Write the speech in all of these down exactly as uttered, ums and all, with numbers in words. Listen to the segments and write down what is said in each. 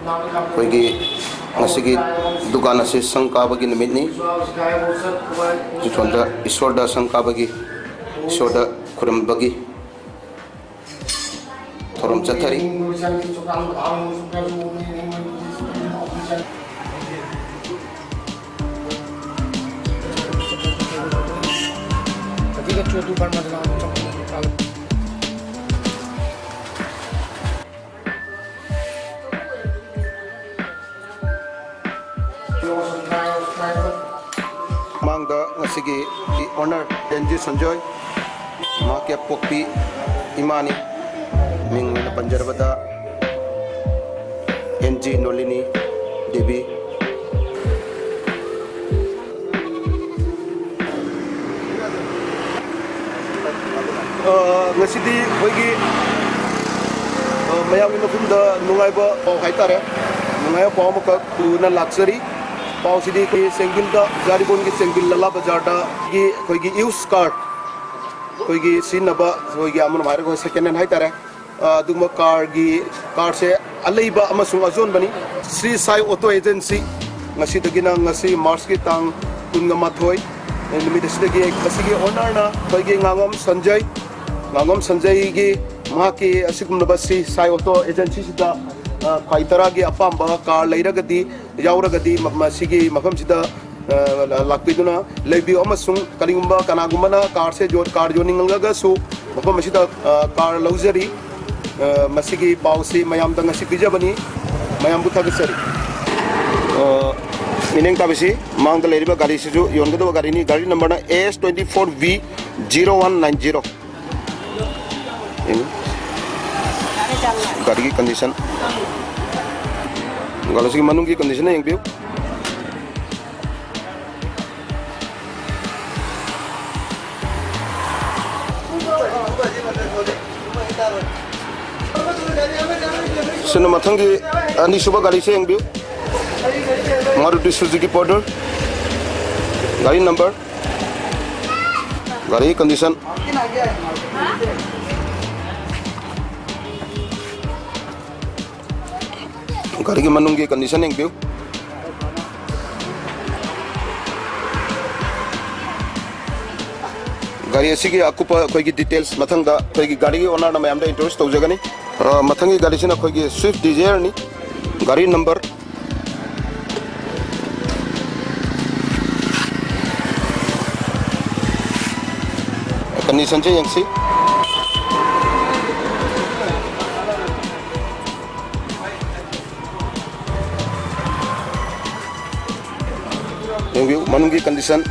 ꯑꯩꯈꯣꯏꯒꯤ ꯉꯁꯤꯒꯤ ꯗꯨꯀꯥꯟ ꯑꯁꯤ ꯁꯪ ꯀꯥꯕꯒꯤ ꯅꯨꯃꯤꯠꯅꯤ꯫ ꯏꯁꯣꯔꯗ, ꯏꯁꯣꯔꯗ ꯁꯪ ꯀꯥꯕꯒꯤ, ꯏꯁꯣꯔꯗ ꯈꯨꯔꯨꯝꯕꯒꯤ ꯊꯧꯔꯝ ꯆꯠꯊꯔꯤ꯫ ꯃꯃꯥꯡꯗ ꯉꯁꯤꯒꯤ owner ꯑꯦꯟ ꯖꯤ ꯁꯟꯖꯣꯏ, ꯃꯍꯥꯛꯀꯤ ꯑꯄꯣꯛꯄꯤ ꯏꯃꯥꯅꯤ꯫ ꯃꯤꯡ ꯑꯣꯏꯅ ꯄꯟꯖꯔꯕꯗ ꯑꯦꯟ ꯖꯤ ꯅꯣꯂꯤꯅꯤ ꯗꯦꯕꯤ꯫ ꯑ, ꯉꯁꯤꯗꯤ ꯑꯩꯈꯣꯏꯒꯤ, ꯑ, ꯃꯌꯥꯝꯒꯤ ꯃꯐꯝꯗ ꯅꯨꯡꯉꯥꯏꯕ ꯄꯥꯎ ꯍꯥꯏꯇꯥꯔꯦ, ꯅꯨꯡꯉꯥꯏꯕ ꯄꯥꯎ ꯑꯃꯈꯛ ꯄꯨꯗꯨꯅ ꯂꯥꯛꯆꯔꯤ꯫ ꯄꯥꯎꯁꯤꯗꯤ ꯑꯩꯈꯣꯏꯒꯤ ꯆꯦꯡꯕꯤꯜꯗ, ꯖꯥꯔꯤꯕꯣꯟꯒꯤ ꯆꯦꯡꯕꯤꯜ ꯂꯂꯥ ꯕꯖꯥꯔꯗꯒꯤ ꯑꯩꯈꯣꯏꯒꯤ use car, ꯑꯩꯈꯣꯏꯒꯤ ꯁꯤꯖꯤꯟꯅꯕ, ꯑꯩꯈꯣꯏꯒꯤ ꯑꯃꯅ ꯍꯥꯏꯔꯒ second hand ꯍꯥꯏꯇꯥꯔꯦ, ꯑ, ꯑꯗꯨꯒꯨꯝꯕ carꯒꯤ, carꯁꯦ ꯑꯂꯩꯕ ꯑꯃꯁꯨꯡ ꯑꯆꯣꯟꯕꯅꯤ꯫ ꯁ꯭ꯔꯤ ꯁꯥꯏ ꯑꯣꯇꯣ ꯑꯦꯖꯦꯟꯁꯤ, ꯉꯁꯤꯗꯒꯤꯅ ꯉꯁꯤ ꯃꯥꯔꯆꯀꯤ ꯇꯥꯡ ꯀꯨꯟꯒ ꯃꯥꯊꯣꯏ ꯅꯨꯃꯤꯠ ꯑꯁꯤꯗꯒꯤ ꯃꯁꯤꯒꯤ ownerꯅ ꯑꯩꯈꯣꯏꯒꯤ ꯉꯥꯉꯣꯝ ꯁꯟꯖꯩ, ꯉꯥꯉꯣꯝ ꯁꯟꯖꯩꯒꯤ ꯃꯍꯥꯛꯀꯤ ꯑꯁꯤꯒꯨꯝꯂꯕ ꯁ꯭ꯔꯤ ꯁꯥꯏ ꯑꯣꯇꯣ ꯑꯦꯖꯦꯟꯁꯤꯁꯤꯗ, ꯑ, ꯈ꯭ꯋꯥꯏ ꯇꯔꯥꯒꯤ ꯑꯄꯥꯝꯕ car ꯂꯩꯔꯒꯗꯤ, ꯌꯥꯎꯔꯒꯗꯤ ꯃ-, ꯃꯁꯤꯒꯤ ꯃꯐꯝꯁꯤꯗ, ꯑ, ꯂꯥꯛꯄꯤꯗꯨꯅ ꯂꯩꯕꯤꯌꯨ꯫ ꯑꯃꯁꯨꯡ ꯀꯔꯤꯒꯨꯝꯕ ꯀꯅꯥꯒꯨꯝꯕꯅ carꯁꯦ ꯌꯣ-, car ꯌꯣꯟꯅꯤꯡꯂꯒꯁꯨ ꯃꯐꯝ ꯑꯁꯤꯗ, ꯑ, car ꯂꯧꯖꯔꯤ꯫ ꯑ, ꯃꯁꯤꯒꯤ ꯄꯥꯎꯁꯤ ꯃꯌꯥꯝꯗ ꯉꯁꯤ ꯄꯤꯖꯕꯅꯤ꯫ ꯃꯌꯥꯝꯕꯨ ꯊꯥꯒꯠꯆꯔꯤ꯫ ꯑ, ꯃꯤꯠꯌꯦꯡ ꯇꯥꯕꯤꯁꯤ, ꯃꯥꯡꯗ ꯂꯩꯔꯤꯕ ꯒꯥꯔꯤꯁꯤꯁꯨ ꯌꯣꯟꯒꯗꯕ ꯒꯥꯔꯤꯅꯤ꯫ ꯒꯥꯔꯤ numberꯅ S twenty four V zero one nine zero꯫ ꯌꯦꯡꯉꯨ꯫ ꯒꯥꯔꯤꯒꯤ condition꯫ ꯒꯥꯔꯤꯁꯤꯒꯤ ꯃꯅꯨꯡꯒꯤ condition ꯌꯦꯡꯕꯤꯌꯨ꯫ ꯁꯤꯅ ꯃꯊꯪꯒꯤ ꯑꯅꯤꯁꯨꯕ ꯒꯥꯔꯤꯁꯦ ꯌꯦꯡꯕꯤꯌꯨ꯫ Maruti Suzuki Porter꯫ ꯒꯥꯔꯤ number꯫ ꯒꯥꯔꯤ condition꯫ ꯒꯥꯔꯤꯒꯤ ꯃꯅꯨꯡꯒꯤ condition ꯌꯦꯡꯕꯤꯌꯨ꯫ ꯒꯥꯔꯤ ꯑꯁꯤꯒꯤ ꯑꯀꯨꯞꯄ ꯑꯩꯈꯣꯏꯒꯤ details ꯃꯊꯪꯗ ꯑꯩꯈꯣꯏꯒꯤ ꯒꯥꯔꯤꯒꯤ ownerꯅ ꯃꯌꯥꯝꯗ introduce ꯇꯧꯖꯒꯅꯤ꯫ ꯑ, ꯃꯊꯪꯒꯤ ꯒꯥꯔꯤꯁꯤꯅ ꯑꯩꯈꯣꯏꯒꯤ Swift Desireꯅꯤ꯫ ꯒꯥꯔꯤ number conditionꯁꯦ ꯌꯦꯡꯁꯤ꯫ ꯌꯦꯡꯕꯤꯌꯨ ꯃꯅꯨꯡꯒꯤ condition꯫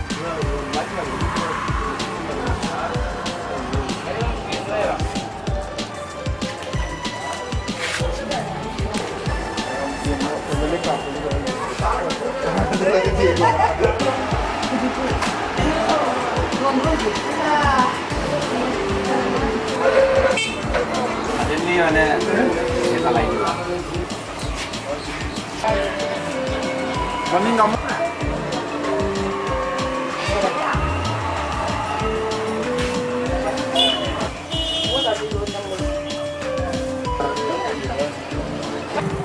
ꯃꯃꯤꯡ ꯑꯃ꯫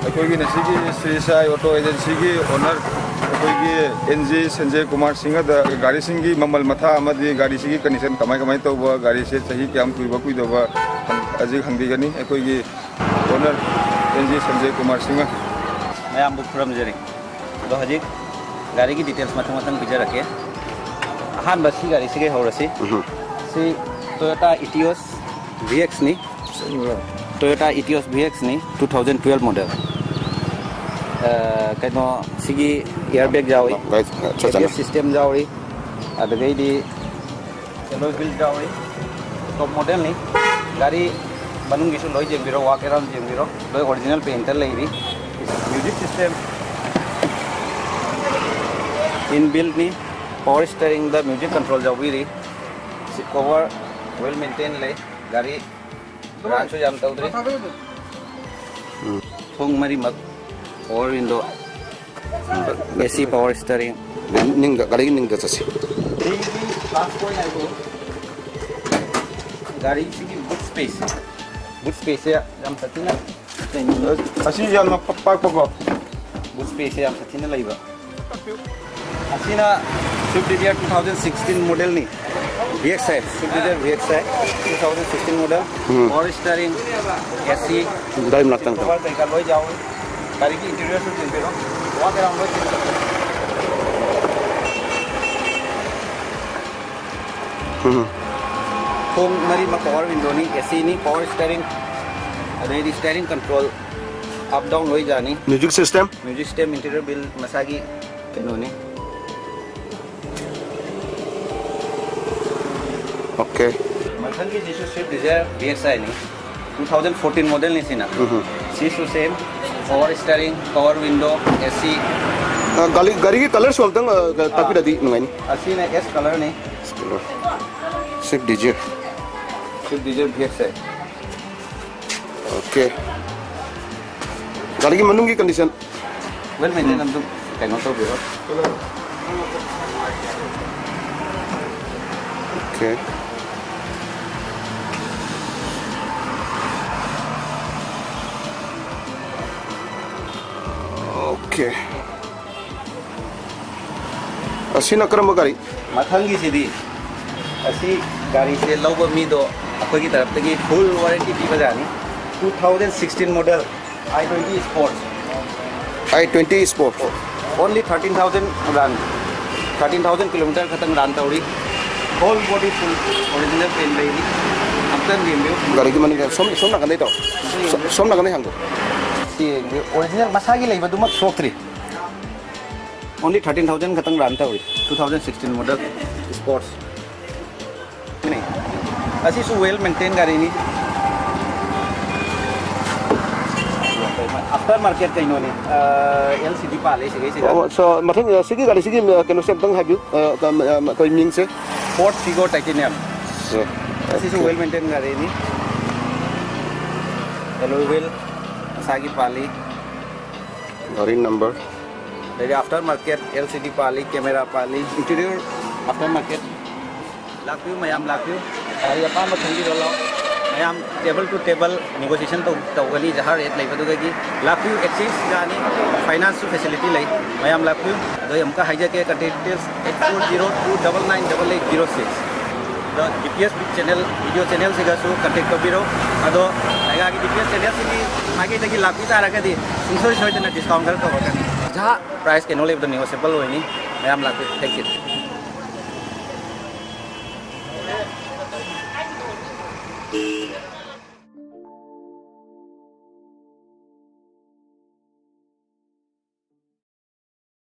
ꯑꯩꯈꯣꯏꯒꯤ ꯉꯁꯤꯒꯤ ꯁ꯭ꯔꯤ ꯁꯥꯏ ꯑꯣꯇꯣ ꯑꯦꯖꯦꯟꯁꯤꯒꯤ ꯑꯣꯅꯔ ꯑꯩꯈꯣꯏꯒꯤ ꯑꯦꯟ ꯖꯤ ꯁꯟꯖꯦ ꯀꯨꯃꯥꯔ ꯁꯤꯡꯍꯗ ꯒꯥꯔꯤꯁꯤꯡꯒꯤ ꯃꯃꯜ ꯃꯊꯥ ꯑꯃꯗꯤ ꯒꯥꯔꯤꯁꯤꯒꯤ ꯀꯟꯗꯤꯁꯟ ꯀꯃꯥꯏ ꯀꯃꯥꯏꯅ ꯇꯧꯕ, ꯒꯥꯔꯤꯁꯦ ꯆꯍꯤ ꯀꯌꯥꯝ ꯀꯨꯏꯕ ꯀꯨꯏꯗꯕ ꯍꯧꯖꯤꯛ ꯍꯪꯕꯤꯒꯅꯤ꯫ ꯑꯩꯈꯣꯏꯒꯤ owner N G Sanjay Kumar Singh. ꯃꯌꯥꯝꯕꯨ ꯈꯨꯔꯨꯝꯖꯔꯤ꯫ ꯑꯗꯣ ꯍꯧꯖꯤꯛ ꯒꯥꯔꯤꯒꯤ details ꯃꯊꯪ ꯃꯊꯪ ꯄꯤꯖꯔꯛꯀꯦ꯫ ꯑꯍꯥꯟꯕ ꯁꯤ ꯒꯥꯔꯤꯁꯤꯒꯩ ꯍꯧꯔꯁꯤ꯫ ꯎꯝ꯫ ꯁꯤ Toyota Etios V X ꯅꯤ꯫ Toyota Etios V X ꯅꯤ, two thousand twelve model꯫ ꯑ, ꯀꯩꯅꯣ, ꯁꯤꯒꯤ airbag ꯌꯥꯎꯏ, ꯒꯥꯔꯤ ꯆꯠ-, ꯆꯠꯅ꯫ A B S system ꯌꯥꯎꯔꯤ, ꯑꯗꯨꯗꯒꯤꯗꯤ alloy wheel ꯌꯥꯎꯔꯤ, top modelꯅꯤ꯫ ꯒꯥꯔꯤ ꯃꯅꯨꯡꯒꯤꯁꯨ ꯂꯣꯏ ꯌꯦꯡꯕꯤꯔꯣ, walk around ꯌꯦꯡꯕꯤꯔꯣ, ꯂꯣꯏ original paintꯇ ꯂꯩꯔꯤ꯫ Music system inbuiltꯅꯤ, power steeringꯗ music control ꯌꯥꯎꯕꯤꯔꯤ꯫ Seat cover well maintain ꯂꯩ꯫ ꯒꯥꯔꯤ ꯕ꯭ꯔꯥꯟꯁꯨ ꯌꯥꯝ ꯇꯧꯗ꯭ꯔꯤ꯫ ꯎꯝ꯫ ꯊꯣꯡ ꯃꯔꯤꯃꯛ power window, A C power steering꯫ ꯅꯤꯡꯗ, ꯒꯥꯔꯤꯒꯤ ꯅꯤꯡꯗ ꯆꯠꯁꯤ꯫ ꯑꯩꯒꯤ plus point ꯍꯥꯏꯕꯨ ꯒꯥꯔꯤꯁꯤꯒꯤ boot space꯫ Boot spaceꯁꯦ ꯌꯥꯝ ꯁꯥꯊꯤꯅ ꯑꯁꯤꯁꯨ ꯌꯥꯝꯅ ꯄꯥꯛꯄꯀꯣ꯫ ꯕꯨꯠ ꯁ꯭ꯄꯦꯁꯁꯦ ꯌꯥꯝ ꯁꯥꯊꯤꯅ ꯂꯩꯕ꯫ ꯑꯁꯤꯅ Swift Dzire two thousand sixteen modelꯅꯤ꯫ V X I, Swift Dzire V X I, two thousand sixteen model꯫ Um. Power steering, A C, ꯒꯥꯔꯤ ꯃꯅꯥꯛꯇꯪ ꯀꯣꯚꯔ ꯀꯩꯀꯥ ꯂꯣꯏ ꯌꯥꯎꯏ꯫ ꯒꯥꯔꯤꯒꯤ interiorꯁꯨ ꯆꯦꯟꯕꯤꯔꯣ꯫ Walk around ꯂꯣꯏ ꯆꯦꯟꯕꯤꯔꯣ꯫ ꯎꯝ꯫ ꯊꯣꯡ ꯃꯔꯤꯃꯛ power windowꯅꯤ, A Cꯅꯤ, power steering, ꯑꯗꯩꯗꯤ steering control, up down ꯂꯣꯏ ꯌꯥꯅꯤ꯫ Music system? Music system, interior built ꯃꯁꯥꯒꯤ ꯀꯩꯅꯣꯅꯤ꯫ Okay꯫ ꯃꯊꯪꯒꯤꯁꯤꯁꯨ Swift Dzire V X Iꯅꯤ, two thousand fourteen modelꯅꯤ ꯁꯤꯅ꯫ ꯎꯝ꯫ ꯁꯤꯁꯨ same, power steering, power window, A C꯫ ꯑ, ꯒꯥꯔꯤ, ꯒꯥꯔꯤꯒꯤ colourꯁꯨ ꯑꯝꯇꯪ, ꯑ, ꯇꯥꯛꯄꯤꯔꯗꯤ ꯅꯨꯡꯉꯥꯏꯅꯤ꯫ ꯑꯁꯤꯅ S colourꯅꯤ꯫ Swift Dzire꯫ Swift Dzire V X I꯫ Okay꯫ ꯒꯥꯔꯤꯒꯤ ꯃꯅꯨꯡꯒꯤ condition? Well maintain, ꯑꯗꯨꯝ ꯀꯩꯅꯣ ꯇꯧꯕꯤꯔꯣ꯫ Okay꯫ Okay꯫ ꯑꯁꯤꯅ ꯀꯔꯝꯕ ꯒꯥꯔꯤ? ꯃꯊꯪꯒꯤꯁꯤꯗꯤ, ꯑꯁꯤ ꯒꯥꯔꯤꯁꯦ ꯂꯧꯕ ꯃꯤꯗꯣ ꯑꯩꯈꯣꯏꯒꯤ ꯇꯔꯞꯇꯒꯤ full warranty ꯄꯤꯕꯖꯥꯠꯅꯤ꯫ Two thousand sixteen model I twenty Sports꯫ I twenty Sports꯫ Only thirteen thousand run, thirteen thousand kilometer ꯈꯛꯇꯪ run ꯇꯧꯔꯤ꯫ Whole body full original paint ꯂꯩꯔꯤ꯫ ꯑꯝꯇꯪ ꯌꯦꯡꯕꯤꯌꯨ꯫ ꯒꯥꯔꯤꯒꯤ ꯃꯅꯤꯡꯗ ꯁꯣꯝ, ꯁꯣꯝ ꯅꯥꯀꯟꯗꯩ ꯇꯧ꯫ ꯁꯣꯝ, ꯁꯣꯝ ꯅꯥꯀꯟꯗꯩ ꯍꯥꯡꯗꯣꯛ꯫ ꯁꯤ ꯌꯦꯡꯕꯤꯌꯨ, original ꯃꯁꯥꯒꯤ ꯂꯩꯕꯗꯨꯃꯛ ꯁꯣꯛꯇ꯭ꯔꯤ꯫ Only thirteen thousand ꯈꯛꯇꯪ run ꯇꯧꯔꯤ꯫ Two thousand sixteen model Sports꯫ ꯑꯁꯤꯁꯨ well maintain ꯒꯥꯔꯤꯅꯤ꯫ After market ꯀꯩꯅꯣꯅꯤ, ꯑ, L C D ꯄꯥꯜꯂꯦ ꯁꯤꯒꯩꯁꯤꯗ꯫ ꯑꯣ, so, ꯃꯊꯪ, ꯑ, ꯁꯤꯒꯤ ꯒꯥꯔꯤꯁꯤꯒꯤ, ꯑ, ꯀꯩꯅꯣꯁꯦ ꯑꯝꯇꯪ ꯍꯥꯏꯕꯤꯌꯨ, ꯑ, ꯀ-, ꯑ, ꯑꯩꯈꯣꯏ ꯃꯤꯡꯁꯦ꯫ Ford Figo Titanium꯫ ꯑꯁꯤꯁꯨ okay꯫ Well maintain ꯒꯥꯔꯤꯅꯤ꯫ Alloy wheel ꯃꯁꯥꯒꯤ ꯄꯥꯜꯂꯤ꯫ ꯒꯥꯔꯤ number꯫ ꯑꯗꯩꯗꯤ after market L C D ꯄꯥꯜꯂꯤ, camera ꯄꯥꯜꯂꯤ, interior after market꯫ ꯂꯥꯛꯄꯤꯌꯨ ꯃꯌꯥꯝ, ꯂꯥꯛꯄꯤꯌꯨ꯫ ꯒꯥꯔꯤ ꯑꯄꯥꯝꯕ ꯈꯟꯕꯤꯔꯣ, ꯂꯥꯛꯑꯣ꯫ ꯃꯌꯥꯝ table to table negotiation ꯇꯧ ꯇꯧꯒꯅꯤ, ꯖꯍꯥ ꯔꯦꯠ ꯂꯩꯕꯗꯨꯗꯒꯤ꯫ ꯂꯥꯛꯄꯤꯌꯨ, ꯑꯦꯛꯁꯤꯁ ꯌꯥꯅꯤ, ꯐꯥꯏꯅꯥꯟꯁꯁꯨ ꯐꯦꯁꯤꯂꯤꯇꯤ ꯂꯩ꯫ ꯃꯌꯥꯝ ꯂꯥꯛꯄꯤꯌꯨ꯫ ꯑꯗꯣ ꯑꯩ ꯑꯃꯨꯛꯀ ꯍꯥꯏꯖꯒꯦ, contact details eight four zero two double nine double eight zero six꯫ ꯑꯗꯣ D P S channel, video ꯆꯦꯅꯦꯜꯁꯤꯒꯁꯨ ꯀꯟꯇꯦꯛ ꯇꯧꯕꯤꯔꯣ꯫ ꯑꯗꯣ ꯂꯩꯉꯥꯛꯀꯤ ꯗꯤ ꯄꯤ ꯑꯦꯁ ꯆꯦꯅꯦꯜꯁꯤꯒꯤ ꯃꯥꯏꯀꯩꯗꯒꯤ ꯂꯥꯛꯄꯤ ꯇꯥꯔꯒꯗꯤ ꯁꯨꯡꯁꯣꯏ ꯁꯣꯏꯗꯅ ꯗꯤꯁꯀꯥꯎꯟ ꯈꯔ ꯇꯧꯔꯛꯀꯅꯤ꯫ ꯖꯍꯥ ꯄ꯭ꯔꯥꯏꯁ ꯀꯩꯅꯣ ꯂꯩꯕꯗꯣ ꯅꯦꯒꯣꯁꯤꯌꯦꯕꯜ ꯑꯣꯏꯅꯤ꯫ ꯃꯌꯥꯝ ꯂꯥꯛꯄꯤꯌꯨ꯫ Thank you꯫